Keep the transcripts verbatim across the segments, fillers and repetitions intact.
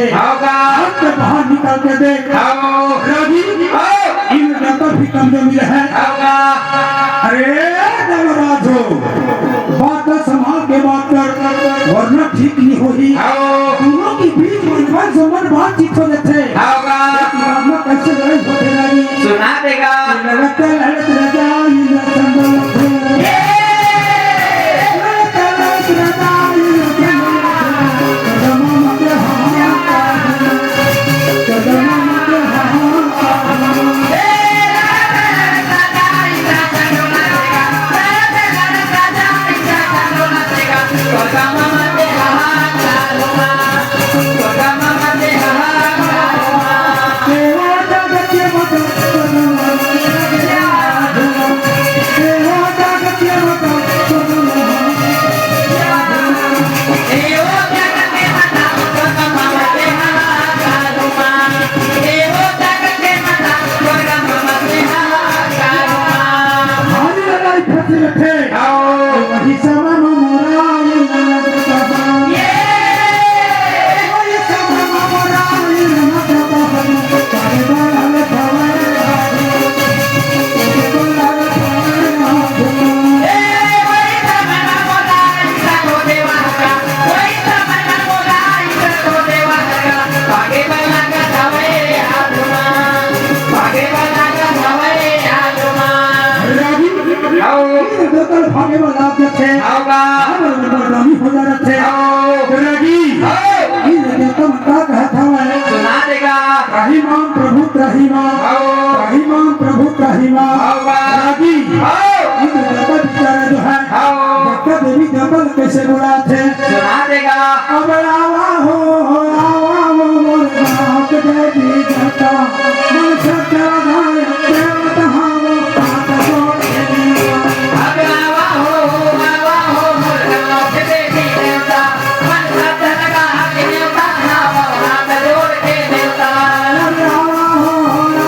हव का? हट के बाहर निकल के देख। हव। रागी, हव। इन जगह भी कमजोरी है। हव का? अरे देवराज हो, बात ला संभाल के बात कर, वरना ठीक नहीं होही। हव। दोनों के बीच मन मन से मन बातचीत हो जाथे। हव का? लेकिन बाद में कैसे लड़ाई होथे रागी? सुना देगा। लड़त लड़त रजाई ला संभल थे। ये! लड़त लड़त रजाई ला संभल थे। कदम मत हाथ, कदम मत हाथ। भारी लड़ाई फंसी रखे। आओ। वही समय में मोरा ये ननद कहा। ये। वही समय में मोरा ये ननद कहा। तारे बाला ले पावे। तारे बाला ले पावे। ए, वही समय में मोरा ये ननद कहा। रागी, आओ। दोतल भागे वाला देखे। आओ बा। अब बदनामी हो जा रखे। आओ। रागी, आओ। ई देवता मन का कहत हवय? सुना देगा। त्राहि मां प्रभु त्राहि मां। आओ। त्राहि मां प्रभु त्राहि मां। आओ बा। रागी, आओ। ई देवता बेचारा जो है, आओ। देवता देवी देवता कैसे बुलाथे? सुना देगा। अब आवा हो, आवा हो, मोर गाँव के देवी देवता, मन से चढ़ाए देवता हो, हाथ जोड़ के। अब आवा हो, आवा हो, मोर गाँव के देवी देवता, मन से चढ़ाए देवता हो, हाथ जोड़ के देवता। अब आवा हो,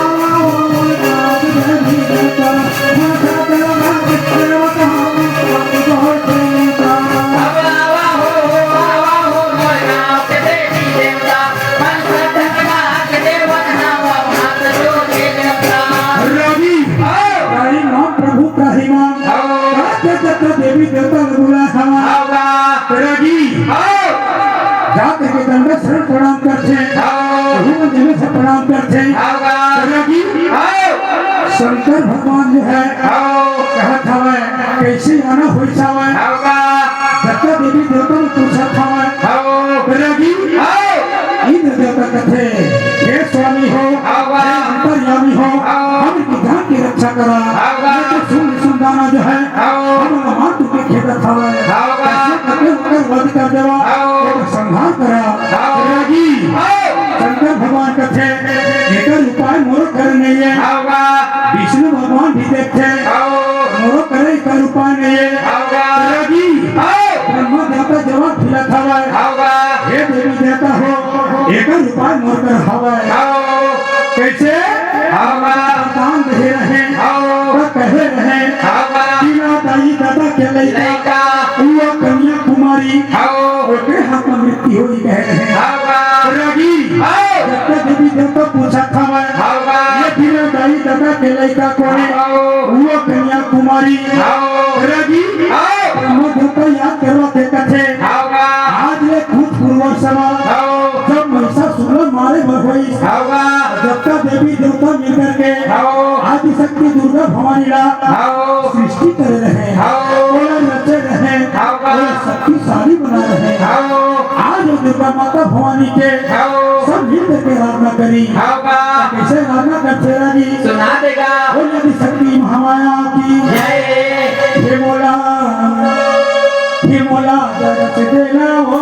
आवा हो, मोर गाँव के देवी देवता, मन से चढ़ाए देवता हो, हाथ जोड़ के देवता। अब आवा हो, आवा हो, मोर गाँव के देवी देवता, मन से चढ़ाए देवता हो, हाथ जोड़ के देवता। रागी, आओ। त्राहि मां प्रभु त्राहि मां। आओ। जात के जत देवी देवता ल बुलाय हवय। आओ गा। रागी। आओ। जात के दंड शरण प्रणाम करथे। आओ। प्रभु मन देवे से प्रणाम करथे। आओ गा। रागी। आओ। शंकर भगवान जो है, आओ। कहत हवय, कैसे आना होइस हवय? आओ गा। जत देवी देवता ल पूछत हवय। आओ। रागी। आओ। इंद्र देवता कथे, हे स्वामी हो, आओ गा। हे अंतर्यामी हो, आओ। हमर की जान की रक्षा करा। आओ गा। ये तो सुन सुन दाना जो है, आओ। हमर मार तू के खेदत हवय। आओ गा। कैसे करके ओकर वध कर देवा, आओ। ओकर संहार करा। आओ। रागी, आओ। शंकर भगवान कथे, एकर उपाय मोर कर नइये। आओ गा। विष्णु भगवान भी देखथे, आओ। मोर करे एकर उपाय नइये। आओ गा। रागी, आओ। ब्रह्मा देवता जवाब खिलत हवय, आओ गा। हे देवी देवता हो, एकर उपाय मोर कर हवय। आओ। कैसे? आओ गा। वरदान दे रहे, आओ। त कहे रहे, आओ गा। बिना दाई ददा के लइका, लइका। वो कन्या कुमारी, आओ। ओकरे हाथ में मृत्यु होई कहे रहे। आओ गा। रागी, आओ। जब तक देवी देवता पूछत हवय, आओ गा। ये बिना दाई ददा के लइका कोन ए? आओ। वो कन्या कुमारी, आओ। रागी, आओ। ब्रह्मा देवता याद करवा के कथे, आओ गा। आज ले भूतपूर्व समय, आओ। जब महिषासुर ला मारे बर होइस, आओ गा। जतका देवी देवता मिल करके, आओ। आदिशक्ति दुर्गा भवानी ला, आओ। सृष्टि करे रहे, आओ। ओला रचे रहे, आओ गा। ओला शक्तिशाली बना रहे। आओ। आज वो दुर्गा माता भवानी के, आओ। सब मिल करके आराधना करी। आओ गा। कैसे आराधना करथे रागी? सुना देगा। बोल आदिशक्ति महामाया की जय। हे मोला, हे मोला दरस देना हो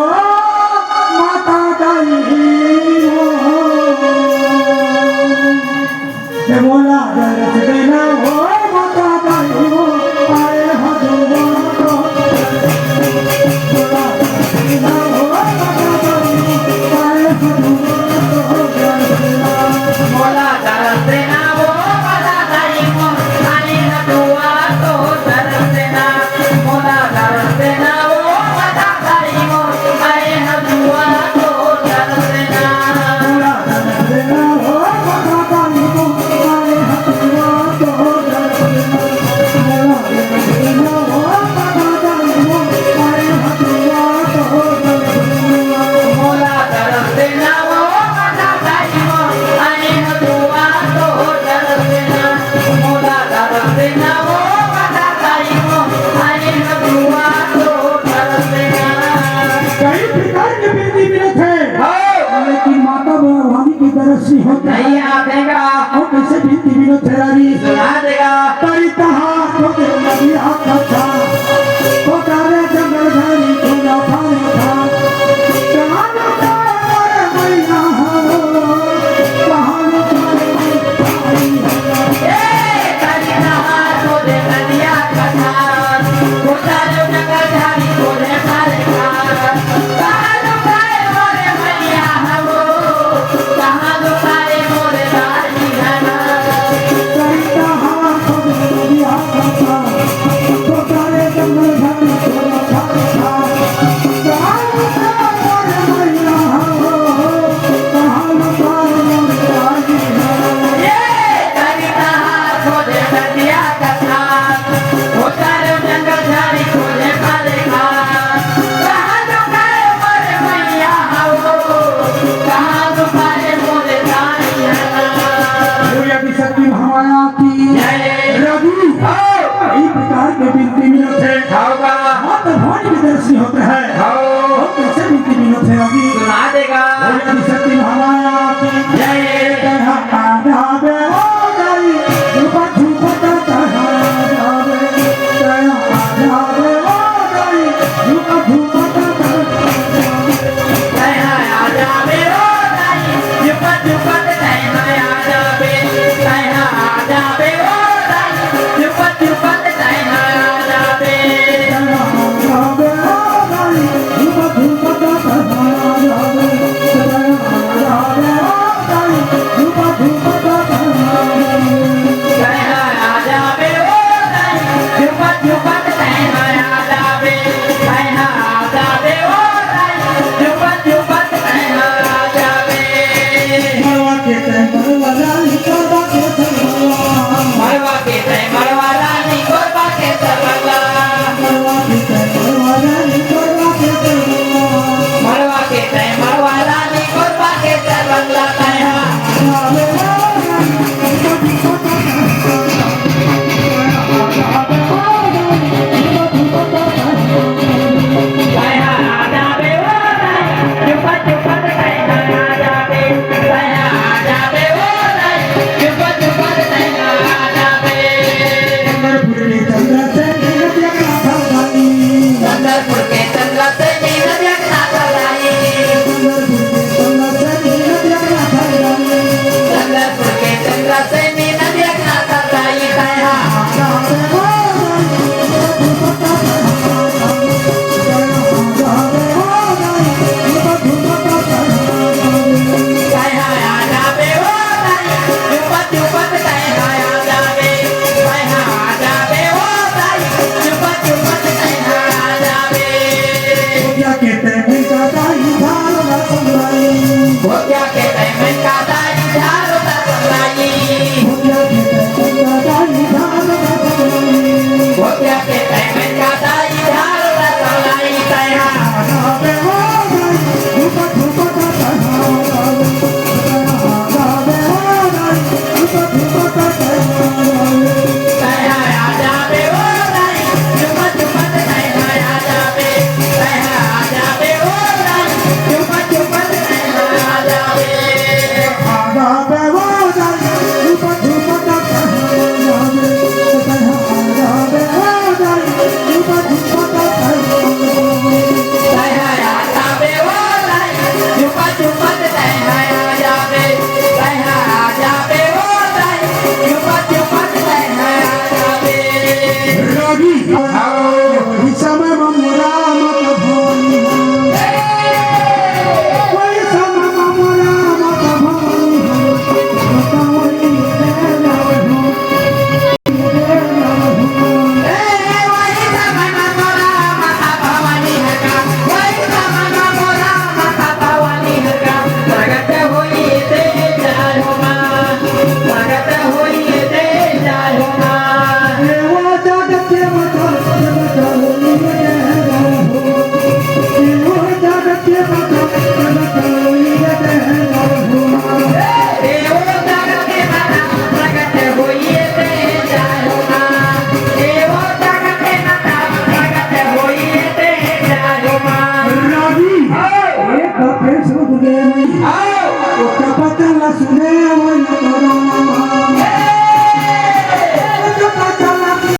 माता दाई हो। हे मोला दरस देना हो माता दाई हो। आए हो दुआर को। मोला दरस देना हो माता दाई हो। आए हो दुआर को। नहीं आते का। और कैसे बीती विनोद फेरारी।